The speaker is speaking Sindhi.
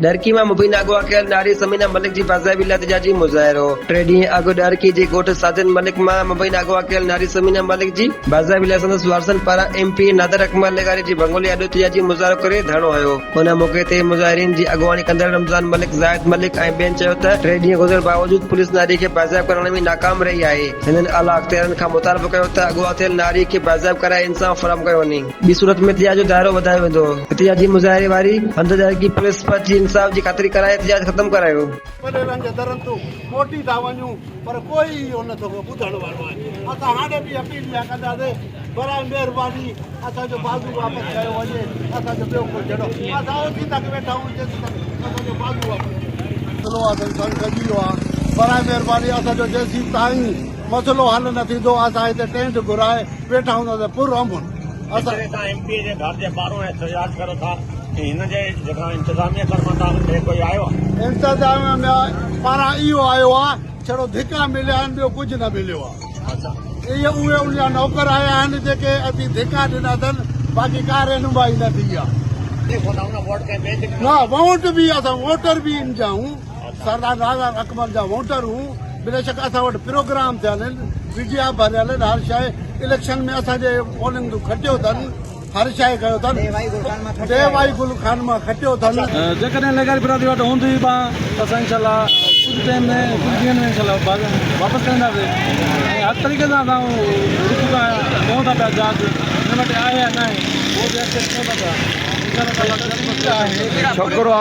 ڏهرڪي مان مبينا اغوا ڪيل ناري ثمينه ملڪ جي بازيابي لاء احتجاجي مظاهرو. ٽي ڏينهن اڳ ڏهرڪي جي ڳوٺ ساجن ملڪ مان مبينا اغوا ڪيل ناري ثمينه ملڪ جي بازيابي لاء سندس وارثن پاران ايم پي اي نادر اڪمل لغاري جي بنگلي آڏو احتجاجي مظاهرو ڪري ڌرڻو هنيو. ان موقعي تي مظاهرين جي اڳواڻي ڪندڙ رمضان ملڪ، زاهد ملڪ ۽ ٻين چيو ته ٽي ڏينهن گذرڻ باوجود پوليس ناري کي بازياب ڪرائڻ ۾ ناڪام رهي آهي. هنن اعليٰ اختيارين کان مطالبو ڪيو ته اغوا ٿيل ناري کي بازياب ڪرائي انصاف فراهم ڪيو وڃي. ٻي صورت ۾ احتجاج جو دائرو وڌايو ويندو. احتجاجي مظاهري واري هنڌ ڏهرڪي پوليس پهچي انصاف جي خاطري ڪرائي احتجاج ختم ڪرايو. وڏيرن جي درن تون موٽي ٿا وڃون پر ڪوئي اهو نه ٿو ٻڌڻ وارو آهي. اسان هاڻي به اپيل اها ڪنداسين برائي مهرباني اسان جو بازو واپس ڪيو وڃي اسان جو ٻيو ڪو جهيڙو اسان اوسين تڪ ويٺا آهيون جيسين تڪ اسان جو بازو واپس ڪيو وڃي. مسئلو اسان جو سنگ اهو آهي برائي مهرباني اسان جو جيسين تائين مسئلو حل نه ٿيندو اسان هتي ٽينٽ گهرائي ويٺا هونداسين پر امن اسان. جيڪڏهن توهان ايم پي اي جي گهر جي ٻاهرون احتجاج ڪريو ٿا ۽ هن جي جيڪا انتظاميه طرفان توهان ڏي ڪوئي آيو آهي؟ انتظاميه پاران اهو آيو آهي ڇڙو ڌڪا مليا آهن ٻيو ڪجهه نه مليو آهي. اهي اهي ان جا نوڪر آيا آهن جيڪي اچي ڌڪا ڏنا اٿن باقي ڪا رهنمائي نه ٿي آهي. نه ووٽ به اسان ووٽر به ان جا آهيون. سردار ناظر اڪمل جا ووٽر هون بليشڪ اسان وٽ پروگرام ٿيل آهن وڊيا ڀريل آهن هر شيء اليڪشن ۾ اسان جي پولنگ جو کٽيو اٿن هر شيء ڪيو اٿن ڊي وائي گل خان مان کٽيو اٿن. جيڪڏهن لغاري برادري وٽ هوندي ٻانهن ته اسان انشاء الله ڪجهه ٽائيم ۾ ڪجهه ڏينهن ۾ انشاء الله واپس ڪرائينداسين ۽ هر طريقي سان اسان رڪون ٿا ڪيون ٿا پيا جاچ هن وٽ آهي يا ناهي اهو به ايڪسيپٽ ڪيون ٿا پيا انشاء الله تعالي جلد ڇوڪرو.